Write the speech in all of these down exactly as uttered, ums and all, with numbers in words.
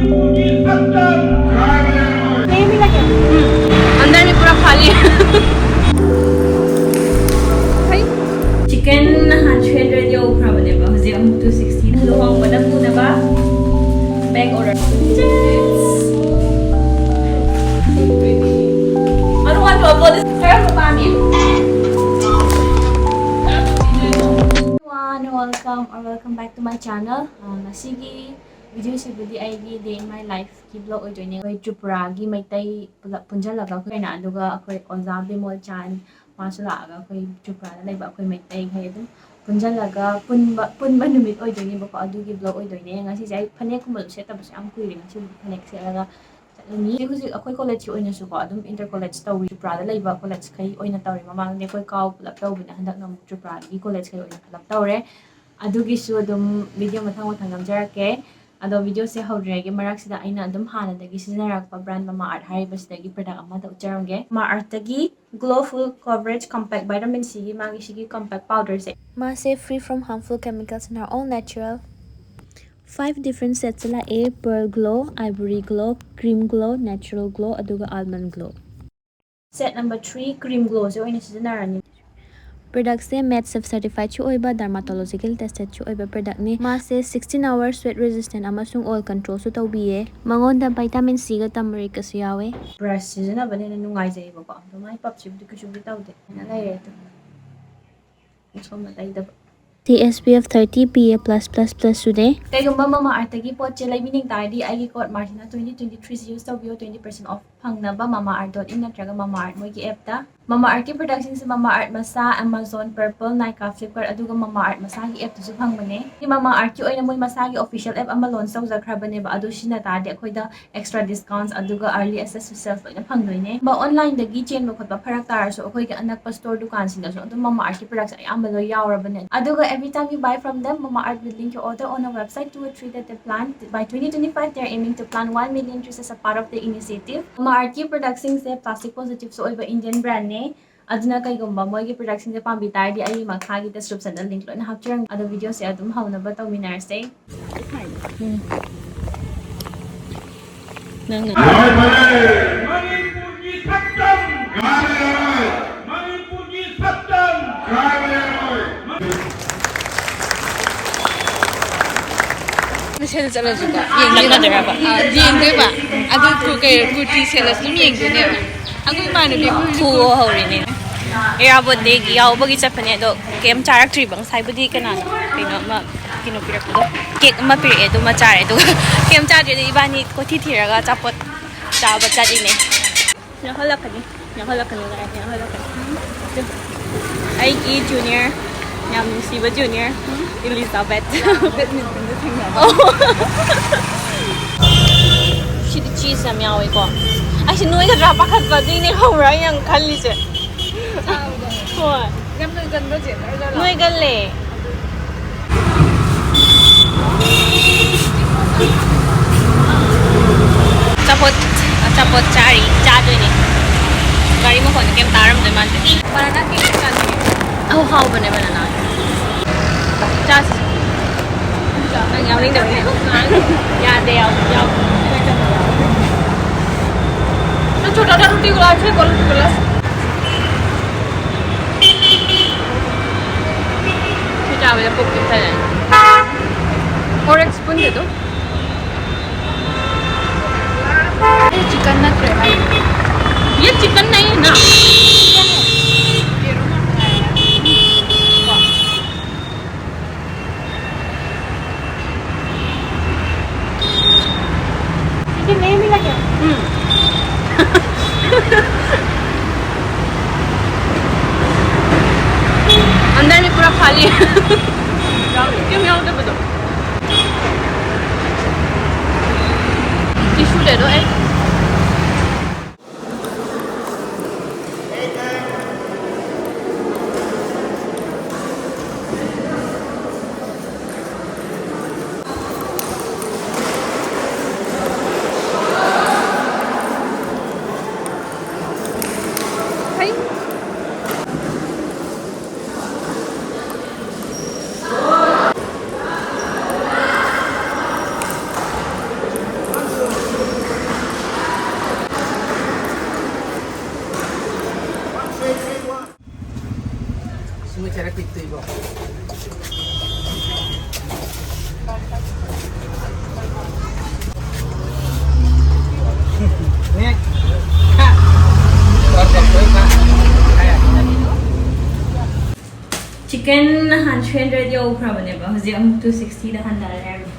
अंदर में पूरा खाली है। चिकन नहान थ्री हंड्रेड ꯌꯧꯈ꯭ꯔꯕꯅꯦꯕ, ꯍꯧꯖꯤꯛ ꯑꯃꯨꯛ ꯇꯨ ꯁꯤꯛꯁꯇꯤ꯫ ꯂꯨꯍꯣꯡꯕꯗ ꯄꯨꯅꯕ bag order. Cheers! ꯑꯗꯨ ꯋꯥꯟ ꯇꯨ ꯑꯞꯂꯣꯗ ꯈꯔ ꯄꯥꯝꯃꯤ꯫ Everyone, welcome or welcome back to my channel. ꯑ, ꯉꯁꯤꯒꯤ ꯚꯤꯗꯤꯑꯣꯁꯤꯕꯨꯗꯤ ꯑꯩꯒꯤ day in my lifeꯀꯤ vlog ꯑꯣꯏꯗꯣꯏꯅꯦ꯫ ꯑꯩꯈꯣꯏ ꯇ꯭ꯔꯤꯄꯨꯔꯥꯒꯤ ꯃꯩꯇꯩ ꯄꯨꯂꯞ ꯄꯨꯟꯁꯤꯜꯂꯒ ꯑꯩꯈꯣꯏꯅ, ꯑꯗꯨꯒ ꯑꯩꯈꯣꯏ ꯑꯣꯖꯥ ꯕꯤꯃꯣꯜ ꯆꯥꯟ, ꯃꯥꯁꯨ ꯂꯥꯛꯑꯒ ꯑꯩꯈꯣꯏ ꯇ꯭ꯔꯤꯄꯨꯔꯥꯗ ꯂꯩꯕ ꯑꯩꯈꯣꯏ ꯃꯩꯇꯩꯈꯩ ꯑꯗꯨꯝ ꯄꯨꯟꯁꯤꯜꯂꯒ ꯄꯨꯟꯕ, ꯄꯨꯟꯕ ꯅꯨꯃꯤꯠ ꯑꯣꯏꯗꯣꯏꯅꯦꯕꯀꯣ꯫ ꯑꯗꯨꯒꯤ vlog ꯑꯣꯏꯗꯣꯏꯅꯦ꯫ ꯉꯁꯤꯁꯦ ꯑꯩ ꯐꯅꯦꯛꯀꯨꯝꯕꯁꯨ ꯁꯦꯠꯇꯕꯁꯨ ꯌꯥꯝ ꯀꯨꯏꯔꯦ, ꯉꯁꯤꯕꯨꯗꯤ ꯐꯅꯦꯛ ꯁꯦꯠꯂꯒ ꯆꯠꯂꯅꯤ꯫ ꯍꯧꯖꯤꯛ ꯍꯧꯖꯤꯛ ꯑꯩꯈꯣꯏ ꯀꯣꯂꯦꯖꯀꯤ ꯑꯣꯏꯅꯁꯨꯀꯣ ꯑꯗꯨꯝ ꯏꯟꯇꯔ ꯀꯣꯂꯦꯖ ꯇꯧꯔꯤ꯫ ꯇ꯭ꯔꯤꯄꯨꯔꯥꯗ ꯂꯩꯕ ꯀꯣꯂꯦꯖꯈꯩ ꯑꯣꯏꯅ ꯇꯧꯔꯤ꯫ ꯃꯃꯥꯡꯗꯤ ꯑꯩꯈꯣꯏ ꯀꯥꯎ ꯄꯨꯂꯞ ꯇꯧꯕꯅꯦ, ꯍꯟꯗꯛꯅ ꯑꯃꯨꯛ ꯇ꯭ꯔꯤꯄꯨꯔꯥꯒꯤ ꯀꯣꯂꯦꯖꯈꯩ ꯑꯣꯏꯅ ꯄꯨꯂꯞ ꯇꯧꯔꯦ꯫ ꯑꯗꯨꯒꯤꯁꯨ ꯑꯗꯨꯝ ꯚꯤꯗꯤꯑꯣ ꯃꯊꯪ ꯃꯊꯪ ꯅꯝꯖꯔꯛꯀꯦ꯫ ꯑꯗꯣ ꯚꯤꯗꯤꯑꯣꯁꯦ ꯍꯧꯗ꯭ꯔꯤꯉꯩꯒꯤ ꯃꯔꯛꯁꯤꯗ ꯑꯩꯅ ꯑꯗꯨꯝ ꯍꯥꯟꯅꯗꯒꯤ ꯁꯤꯖꯤꯟꯅꯔꯛꯄ ꯕ꯭ꯔꯥꯟ ꯃꯃꯥ ꯑꯥꯔꯠ ꯍꯥꯏꯔꯤꯕꯁꯤꯗꯒꯤ ꯄ꯭ꯔꯗꯛ ꯑꯃꯗ ꯎꯠꯆꯔꯝꯒꯦ꯫ ꯃꯃꯥ ꯑꯥꯔꯠꯇꯒꯤ Glow Full Coverage Compact Vitamin Cꯒꯤ ꯃꯥꯒꯤ ꯁꯤꯒꯤ ꯀꯝꯄꯦꯛ ꯄꯥꯎꯗꯔꯁꯦ꯫ ꯃꯥꯁꯦ free from harmful chemicals and are all natural. Five different sets ꯂꯥꯛꯑꯦ: Pearl Glow, Ivory Glow, Cream Glow, Natural Glow, ꯑꯗꯨꯒ Almond Glow꯫ Set number three, Cream Glowꯁꯦ ꯑꯣꯏꯅ ꯁꯤꯖꯤꯟꯅꯔꯅꯤ꯫ ꯄ꯭ꯔꯗꯛꯁꯦ ꯃꯦꯠꯁꯦꯐ ꯁꯔꯇꯤꯐꯥꯏꯗꯁꯨ ꯑꯣꯏꯕ, ꯗꯔꯃꯥꯇꯣꯂꯣꯖꯤꯀꯦꯜ ꯇꯦꯁꯇꯦꯗꯁꯨ ꯑꯣꯏꯕ ꯄ꯭ꯔꯗꯛꯅꯤ꯫ ꯃꯥꯁꯦ sixteen hours sweat resistant ꯑꯃꯁꯨꯡ oil controlꯁꯨ ꯇꯧꯕꯤꯌꯦ꯫ ꯃꯉꯣꯟꯗ vitamin Cꯒ turmericꯀꯁꯨ ꯌꯥꯎꯋꯦ꯫ ꯕ꯭ꯔꯁ ꯁꯤꯖꯤꯟꯅꯕꯅ ꯍꯦꯟꯅ ꯅꯨꯡꯉꯥꯏꯖꯩꯌꯦꯕꯀꯣ꯫ ꯑꯗꯣ ꯃꯥꯏ ꯄꯞꯁꯤꯕꯨꯗꯤ ꯀꯩꯁꯨꯕꯨꯗꯤ ꯇꯧꯗꯦ꯫ ꯐꯖꯅ ꯂꯩꯔꯦ ꯑꯗꯨꯝ꯫ ꯁꯣꯝꯅ ꯇꯩꯗꯕ꯫ ꯁꯤ SPF thirty PA plus plus plus ꯁꯨꯅꯦ꯫ ꯀꯩꯒꯨꯝꯕ ꯃꯃꯥ ꯑꯥꯔꯠꯇꯒꯤ ꯄꯣꯠꯁꯦ ꯂꯩꯕꯤꯅꯤꯡ ꯇꯥꯔꯗꯤ ꯑꯩꯒꯤ code Martina twenty twenty threeꯁꯦ use ꯇꯧꯕꯤꯌꯣ, twenty percent off ꯐꯪꯅꯕ ꯃꯃꯥ ꯑꯥꯔꯠ ꯗꯣꯠ ꯏꯟ ꯅꯠꯇ꯭ꯔꯒ ꯃꯃꯥ ꯑꯥꯔꯠ ꯃꯣꯏꯒꯤ ꯑꯦꯞꯇ꯫ ꯃꯃꯥ ꯑꯥꯔꯠꯀꯤ ꯄ꯭ꯔꯗꯛꯁꯤꯡꯁꯦ ꯃꯃꯥ ꯑꯥꯔꯠ ꯃꯁꯥ, Amazon, Purplle, Nykaa, Flipkart, ꯑꯗꯨꯒ ꯃꯃꯥ ꯑꯥꯔꯠ ꯃꯁꯥꯒꯤ ꯑꯦꯞꯇꯁꯨ ꯐꯪꯕꯅꯦ꯫ ꯁꯤ ꯃꯃꯥ ꯑꯥꯔꯠꯀꯤ ꯑꯣꯏꯅ ꯃꯣꯏ ꯃꯁꯥꯒꯤ ꯑꯣꯐꯤꯁꯤꯌꯦꯜ ꯑꯦꯞ ꯑꯃ ꯂꯣꯟꯆ ꯇꯧꯖꯈ꯭ꯔꯕꯅꯦꯕ, ꯑꯗꯨ ꯁꯤꯖꯤꯟꯅ ꯇꯥꯔꯗꯤ ꯑꯩꯈꯣꯏꯗ extra discounts ꯑꯗꯨꯒ early access to sales ꯂꯣꯏꯅ ꯐꯪꯗꯣꯏꯅꯦ꯫ ꯑꯣꯟꯂꯥꯏꯟꯗꯒꯤ ꯆꯦꯟꯕ ꯈꯣꯠꯄ ꯐꯔꯛ ꯇꯥꯔꯁꯨ ꯑꯩꯈꯣꯏꯒꯤ ꯑꯅꯛꯄ ꯁ꯭ꯇꯣꯔ ꯗꯨꯀꯥꯟꯁꯤꯡꯗꯁꯨ ꯑꯗꯨꯝ ꯃꯃꯥ ꯑꯥꯔꯠꯀꯤ ꯄ꯭ꯔꯗꯛꯁꯦ ꯑꯌꯥꯝꯕ ꯂꯣꯏ ꯌꯥꯎꯔꯕꯅꯦ꯫ ꯑꯗꯨꯒ every time you buy from them, Mama Earth will link your order on a website to a tree that they plant. By twenty twenty-five, they are aiming to plant one million trees as a part of the initiative. ꯃꯃꯥ ꯑꯥꯔꯠꯀꯤ ꯄ꯭ꯔꯗꯛꯁꯤꯡꯁꯦ plastic positiveꯁꯨ ꯑꯣꯏꯕ Indian brandꯅꯦ꯫ ꯑꯗꯨꯅ ꯀꯩꯒꯨꯝꯕ ꯃꯣꯏꯒꯤ ꯄ꯭ꯔꯗꯛꯁꯤꯡꯁꯦ ꯄꯥꯝꯕꯤ ꯇꯥꯔꯗꯤ ꯑꯩ ꯃꯈꯥꯒꯤ ꯗꯤꯁꯀ꯭ꯔꯤꯞꯁꯟꯗ ꯂꯤꯡꯛ ꯂꯣꯏꯅ ꯍꯥꯞꯆꯔꯝꯒꯦ꯫ ꯑꯗꯣ ꯚꯤꯗꯤꯑꯣꯁꯦ ꯑꯗꯨꯝ ꯍꯧꯅꯕ ꯇꯧꯃꯤꯟꯅꯔꯁꯦ꯫ ꯅꯪꯅ꯫ ꯃꯅꯤꯄꯨꯔꯒꯤ ꯁꯛꯇꯝ! ꯃꯅꯤꯄꯨꯔꯒꯤ ꯁꯛꯇꯝ! ꯁꯦꯠꯂ ꯆꯠꯂꯁꯨꯀꯣ, ꯌꯦꯡꯗꯣꯏꯕ꯫ ꯂꯛꯅꯗꯣꯏꯔꯕ? ꯑꯥ, ꯌꯦꯡꯗꯣꯏꯕ꯫ ꯑꯗꯨ ꯀꯨ-, ꯀꯩ, ꯀꯨꯔꯇꯤ ꯁꯦꯠꯂꯁꯨ ꯑꯗꯨꯝ ꯌꯦꯡꯗꯣꯏꯅꯦꯕ꯫ ꯑꯩꯈꯣꯏ ꯏꯃꯥꯟꯅꯕꯤ ꯑꯩꯈꯣꯏ ꯈꯨꯑꯣ ꯍꯧꯔꯤꯅꯦ꯫ ꯏꯔꯥꯕꯣꯠ ꯗꯦꯒꯤ ꯌꯥꯎꯕꯒꯤ ꯆꯠꯄꯅꯦ, ꯑꯗꯣ ꯀꯩꯝ ꯆꯥꯔꯛꯇ꯭ꯔꯤꯕ꯫ ꯉꯁꯥꯏꯕꯨꯗꯤ ꯀꯅꯥꯅꯣ, ꯀꯩꯅꯣ ꯑꯃ, ꯀꯩꯅꯣ ꯄꯤꯔꯛꯄꯗꯣ, ꯀꯦꯛ ꯑꯃ ꯄꯤꯔꯛꯑꯦ, ꯑꯗꯨꯃ ꯆꯥꯔꯦ꯫ ꯑꯗꯨꯒ ꯀꯩꯝ ꯆꯥꯗ꯭ꯔꯤ꯫ ꯑꯗꯨ ꯏꯕꯥꯅꯤ ꯀꯣꯊꯤ ꯊꯤꯔꯒ ꯑꯆꯥꯄꯣꯠ ꯆꯥꯕ ꯆꯠꯂꯤꯅꯦ꯫ ꯌꯥꯎꯍꯜꯂꯛꯀꯅꯤ, ꯌꯥꯎꯍꯜꯂꯛꯀꯅꯤ, ꯉꯥꯏ, ꯌꯥꯎꯍꯜꯂꯛꯀꯅꯤ꯫ ꯑꯩꯒꯤ ꯖꯨꯅꯤꯌꯔ, ꯌꯥꯝ ꯅꯨꯡꯁꯤꯕ ꯖꯨꯅꯤꯌꯔ, ꯏꯂꯤꯖꯥꯕꯦꯠ꯫ ꯕꯦꯠꯃꯤꯟꯇꯟꯗ ꯊꯦꯡꯅꯕ꯫ ꯑꯣ꯫ ꯁꯤꯗꯤ ꯆꯤꯁ ꯌꯥꯝ ꯌꯥꯎꯋꯦꯀꯣ꯫ ꯑꯩꯁꯦ ꯅꯣꯏꯒꯗ꯭ꯔꯥ ꯄꯥꯈꯠꯄ, ꯑꯗꯨꯏꯅꯦ ꯈꯪꯕ꯭ꯔꯥ ꯑꯩ ꯌꯥꯝ ꯈꯜꯂꯤꯁꯦ꯫ ꯍꯣꯏ꯫ ꯌꯥꯝ ꯅꯣꯏꯒꯟꯕ꯭ꯔꯣ ꯆꯦ? ꯅꯣꯏꯒꯜꯂꯦ꯫ ꯑꯆꯥꯄꯣꯠ, ꯑꯆꯥꯄꯣꯠ ꯆꯥꯔꯤ, ꯆꯥꯗꯣꯏꯅꯦ꯫ ꯒꯥꯔꯤ ꯃꯈꯣꯟ ꯀꯩꯝ ꯇꯥꯔꯝꯗꯣꯏ ꯃꯥꯟꯗꯦ꯫ ꯕꯅꯥꯅꯥ ꯀꯦꯛ ꯆꯥꯅꯤꯡꯉꯦ꯫ ꯑꯧ, ꯍꯥꯎꯕꯅꯦ ꯕꯅꯥꯅꯥ꯫ ꯆꯥꯁꯤ꯫ ꯅꯪ ꯌꯥꯎꯅꯤꯡꯗꯕꯅꯦ꯫ ꯌꯥꯗꯦ, ꯌꯥꯎ, ꯌꯥꯎ꯫ ꯅꯪ ꯆꯣꯇꯥ ꯔꯨꯇꯤ ꯒꯨꯂꯥ ꯁꯦ ꯀꯣꯜ ꯒꯨꯂꯥ꯫ ꯁꯤ ꯆꯥꯕꯗ ꯄꯨꯛ ꯄꯤꯛ ꯊꯜꯂꯦ꯫ ꯑꯣꯔꯦꯟꯖ ꯁ꯭ꯄꯨꯟꯁꯦ ꯑꯗꯨꯝ꯫ ये चिकन नखरे भाई। ये चिकन नहीं है ना। ये नहीं मिला क्या? हम्म। अंदर में पूरा खाली है। क्यों नहीं होता बताओ? टिश्यू ले दो एक। Chicken ꯅꯍꯥꯟ three hundred ꯌꯧꯈ꯭ꯔꯕꯅꯦꯕ, ꯍꯧꯖꯤꯛ ꯑꯃꯨꯛ two sixty ꯗ ꯍꯟꯊꯔꯦ ꯍꯥꯏꯕꯅꯦ꯫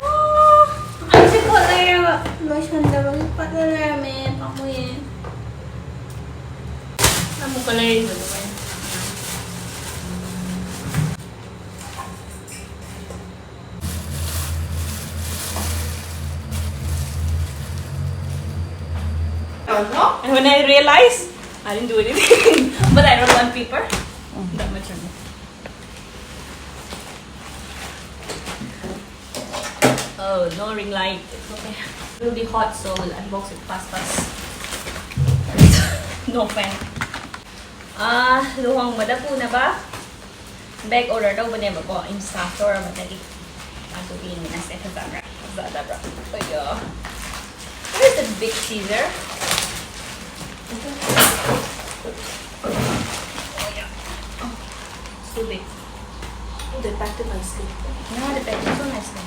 ꯑꯣ, ꯑꯩꯁꯦ ꯄꯣꯠ ꯂꯩꯔꯒ ꯂꯣꯏꯁꯟꯗꯕꯒꯤ ꯄꯠꯂ ꯂꯩꯔꯝꯃꯦ, ꯄꯥꯝꯃꯨꯏꯌꯦ꯫ ꯑꯃꯨꯛꯀ ꯂꯩꯔꯤꯕ ꯑꯗꯨꯃꯥꯏꯅ꯫ And when I realize, I didn't do anything, but I don't want paper. That much only. Oh, no ring light. It's okay. It will be hot, so we'll unbox it fast, fast. No fan. Ah, ꯂꯨꯍꯣꯡꯕꯗ ꯄꯨꯅꯕ bag order ꯇꯧꯕꯅꯦꯕꯀꯣ, Insta store ꯑꯃꯗꯒꯤ꯫ ꯑꯗꯨ ꯌꯦꯡꯃꯤꯟꯅꯁꯦ, ꯐꯖꯕ꯭ꯔꯥ ꯐꯖꯗꯕ꯭ꯔꯥ꯫ ꯑꯌꯥ, where is the big scissor? Oh, yeah. Oh, it's too big. Oh, they packed it nicely. Yeah, they packed it so nicely.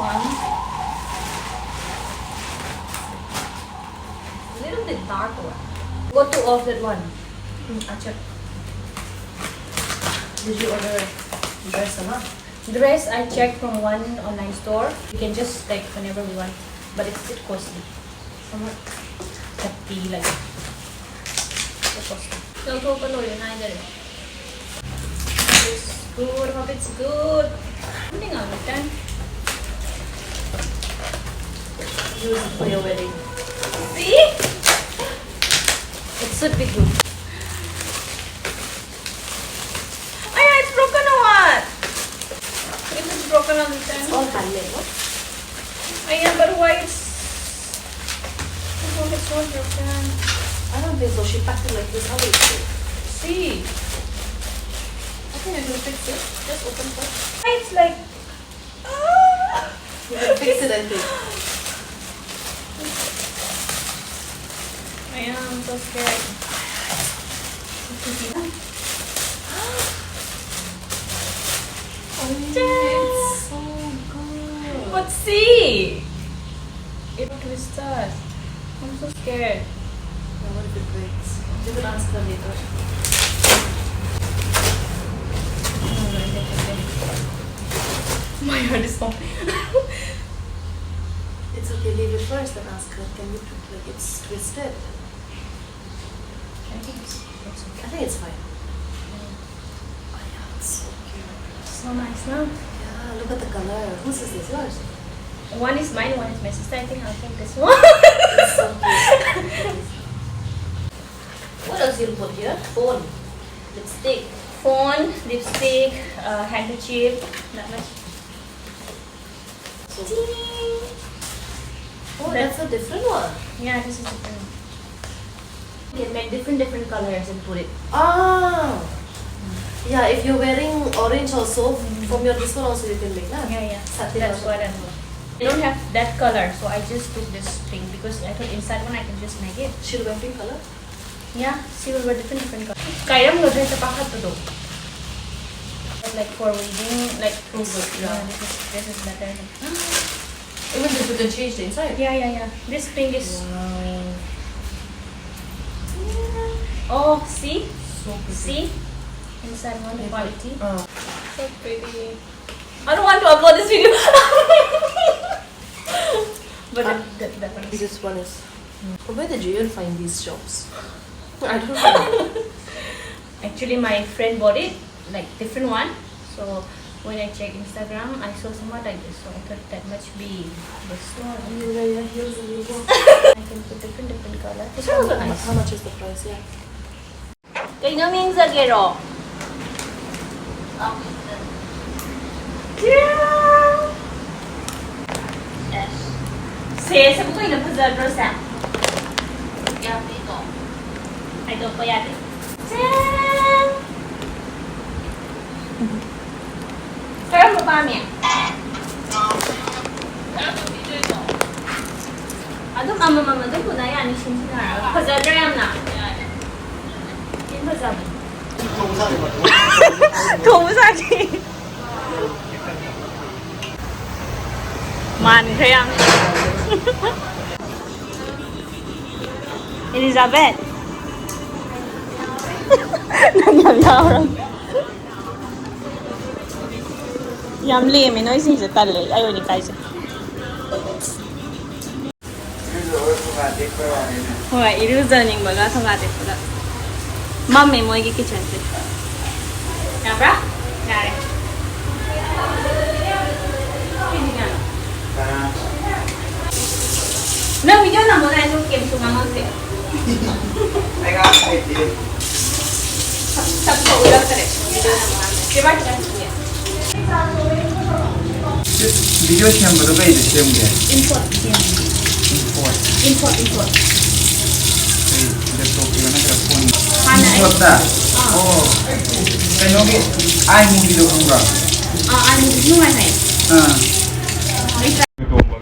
One. A little bit dark one. Go to off that one. Hmm, I check. Did you order dress or not? Dress I checked from one online store. You can just, like, whenever we want, but it's a bit costly. Somewhat thirty, like, so costly. ꯂꯧꯊꯣꯛꯄ ꯂꯣꯏꯕ ꯅꯥꯏꯗꯔꯦ꯫ It's good, hope it's good. Something on the ten. Use it for your wedding. See? It should be good. Ay, it's broken or what? It is broken on the ten. It's all handmade, no? Ay, yeah, but why it's, oh, it's not broken. I don't think so. She packed it like this. How will it fit? See. I think I can fix it. Just open first. It's like, ah! You can fix it, I think. I am so scared. Oh, it's so good. But see, it Twister. I'm so scared. Now what if it breaks? You can ask her later. No, no, it's okay. My heart is pumping. It's okay, leave it first and ask her. Can you, like, it's twisted. I think it's, it's okay. I think it's fine. Oh yeah, it's so cute. So nice, no? Yeah, look at the color. Whose is this? Yours? One is mine, one is my sister. I think I'll take this one. It's so cute. What else you'll put here? Phone, lipstick. Phone, lipstick, uh, handkerchief, that much. So, ting! Oh, that, that's a different one. Yeah, this is different. They made different, different colors and put it. Ah. Yeah, if you're wearing orange also, from your this one also you can make, na? Yeah, yeah. Satin. That's also what I want. I don't have that color, so I just took this pink because I thought inside one I can just make it. She'll wear pink color? Yeah, she will wear different, different color. Kairam lo dress apa khat to do. But like for wedding, like, oh, good, yeah, yeah, this is, this is better. Even this, you can change the inside. Yeah, yeah, yeah. This pink is. Wow. Oh, see? So pretty. See? Inside one, the quality. Uh. So pretty. I don't want to upload this video. But uh, that, that, that one is. This one is. Where did you even find these shops? I don't know. Actually, my friend bought it, like, different one. So when I check Instagram, I saw somewhat like this. So I thought that must be the store. You wear your heels and you walk. I can put different, different color. This one also nice. How much is the price? Yeah. ꯀꯩꯅꯣ ꯌꯦꯡꯖꯒꯦꯔꯣ? ꯁꯦ, ꯁꯤꯕꯨ ꯀꯩꯅꯣ ꯐꯖꯗ꯭ꯔꯣ ꯁꯦ? ꯍꯥꯏꯗꯣꯛꯄ ꯌꯥꯗꯦ꯫ ꯆꯦ! ꯀꯔꯝꯕ ꯄꯥꯝꯃꯤ? ꯑꯗꯨꯝ ꯑꯃꯃꯝ ꯑꯗꯨꯝ ꯄꯨꯅ ꯌꯥꯅꯤ, ꯁꯤꯟꯁꯤꯟꯅꯔꯒ꯫ ꯐꯖꯗ꯭ꯔꯥ ꯌꯥꯝꯅ? ꯊꯤ ꯐꯖꯕꯅꯤ꯫ ꯊꯣꯡꯕ ꯁꯥꯈꯤ꯫ ꯃꯥꯟꯈ꯭ꯔꯦ ꯌꯥꯝ꯫ Elizabeth. ꯅꯪ ꯌꯥꯝ ꯌꯥꯎꯔꯝ-, ꯌꯥꯝ ꯂꯦꯝꯃꯦ ꯅꯣꯏꯁꯤꯡꯁꯦ, ꯇꯜꯂꯦ, ꯑꯩ ꯑꯣꯏꯅ ꯏꯀꯥꯏꯖꯩ꯫ ꯍꯣꯏ, ꯏꯔꯨꯖꯅꯤꯡꯕꯒ ꯊꯣꯡꯒꯥ ꯇꯦꯛꯄꯒ꯫ ꯃꯝꯃꯦ ꯃꯣꯏꯒꯤ ꯀꯤꯠꯆꯟꯁꯦ꯫ ꯌꯥꯕ꯭ꯔꯥ? ꯌꯥꯔꯦ꯫ ꯅꯪ video ꯅꯝꯕ ꯀꯥꯏꯁꯨ ꯀꯩꯝꯁꯨ ꯉꯥꯡꯉꯛꯇꯦ꯫ ꯑꯩ ꯉꯥꯡꯕ ꯍꯩꯇꯦ꯫ ꯁꯛ-, ꯁꯛꯇꯣ ꯎꯠꯂꯛꯇꯔꯦ꯫ Video ꯅꯝꯕ ꯀꯥꯟꯗ꯫ ꯆꯦꯕꯥ ꯈꯤꯇꯪ ꯊꯤꯌꯦ꯫ Video ꯁꯦꯝꯕꯗꯣ ꯀꯩꯗ ꯁꯦꯝꯒꯦ? InShot ꯁꯦꯝꯒꯦ꯫ InShot? InShot, InShot꯫ ꯀꯩ, laptopꯀꯤꯔꯣ ꯅꯠꯇ꯭ꯔꯒ phone? ꯍꯥꯟꯅ ꯑꯩ InShotꯇ? ꯑꯥ꯫ ꯑꯣ, ꯀꯩꯅꯣꯒꯤ iMovieꯗꯣ ꯈꯪꯕ꯭ꯔꯥ? ꯑꯥ, iMovieꯁꯨ ꯅꯨꯡꯉꯥꯏ ꯍꯥꯏ꯫ ꯑꯥ꯫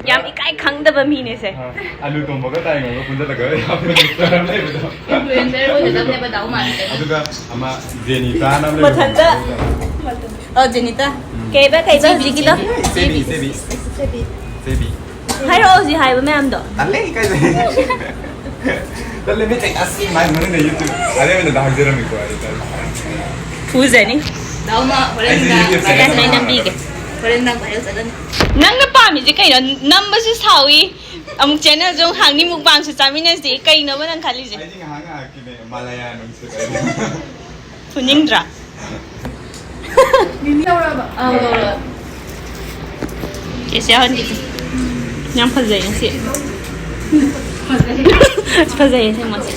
ꯌꯥꯝ ꯏꯀꯥꯏ ꯈꯪꯗꯕ ꯃꯤꯅꯦ ꯁꯦ꯫ ꯑꯥ, ꯑꯂꯨ ꯇꯣꯝꯕꯒ ꯇꯥꯏꯉꯣꯒ ꯄꯨꯟꯁꯤꯜꯂꯒ ꯌꯥꯝꯅ ꯃꯤꯁꯇꯔ ꯑꯃ ꯂꯩꯕꯗꯣ꯫ Influencer ꯑꯣꯏꯒꯗꯕꯅꯦꯕ ꯗꯥꯎ ꯃꯥꯜꯂꯦ꯫ ꯑꯗꯨꯒ ꯑꯃ ꯖꯦꯅꯤꯇꯥꯅ ꯑꯃ ꯂꯩꯕꯗꯣ꯫ ꯃꯊꯟꯇ꯫ ꯑꯣ, ꯖꯦꯅꯤꯇꯥ꯫ ꯎꯝ꯫ ꯀꯩꯕ, ꯀꯩꯕ ꯍꯧꯖꯤꯛꯀꯤꯗꯣ? ꯏꯆꯦꯕꯤ, ꯏꯆꯦꯕꯤ꯫ ꯏꯆꯦꯕꯤ꯫ ꯍꯥꯏꯔꯛꯑꯣ ꯍꯧꯖꯤꯛ ꯍꯥꯏꯕ ꯃꯌꯥꯝꯗꯣ꯫ ꯇꯜꯂꯦ, ꯏꯀꯥꯏꯖꯩ꯫ ꯇꯜꯂꯦ, ꯃꯤ ꯀꯩ-, ꯑꯁ, ꯃꯥꯏ ꯃꯅꯨꯡꯗ YouTube ꯑꯔꯦꯝꯕꯗ ꯍꯥꯞꯆꯔꯝꯃꯤꯀꯣ ꯑꯩ ꯇꯜꯂꯦ꯫ ꯐꯨꯖꯅꯤ꯫ ꯗꯥꯎꯃ, ꯍꯣꯔꯦꯟ ꯑꯩꯁꯦ ꯅꯨꯡꯗꯥꯡ YouTube ꯆꯪꯉꯒ viral ꯆꯠꯂꯅꯤ꯫ ꯍꯣꯔꯦꯟ ꯅꯨꯡꯗꯥꯡ viral ꯆꯠꯂꯅꯤ꯫ ꯅꯪꯅ ꯄꯥꯝꯃꯤꯁꯦ ꯀꯩꯅꯣ? ꯅꯝꯕꯁꯨ ꯁꯥꯎꯏ, ꯑꯃꯨꯛ channelꯁꯨ ꯑꯃꯨꯛ ꯍꯥꯡꯅꯤ, mukbangꯁꯨ ꯆꯥꯃꯤꯟꯅꯁꯤ꯫ ꯀꯩꯅꯣꯕ ꯅꯪ ꯈꯜꯂꯤꯁꯦ? ꯑꯩꯗꯤ ꯉꯥꯏꯍꯥꯛ ꯉꯥꯏꯍꯥꯛꯀꯤꯅꯦ, ꯃꯥꯂꯌꯥ ꯅꯨꯡꯁꯤꯠ ꯍꯥꯏꯗꯤ꯫ ꯐꯨꯅꯤꯡꯗ꯭ꯔꯥ? ꯃꯤꯃꯤ ꯂꯧꯔꯕ? ꯑꯧ, ꯂꯧꯔꯦ꯫ ꯆꯦꯆꯦ ꯍꯣꯟꯒꯤꯁꯦ꯫ ꯌꯥꯝ ꯐꯖꯩ ꯉꯁꯤ꯫ ꯐꯖꯩ꯫ ꯐꯖꯩ ꯑꯁꯦꯡꯕ ꯉꯁꯤ꯫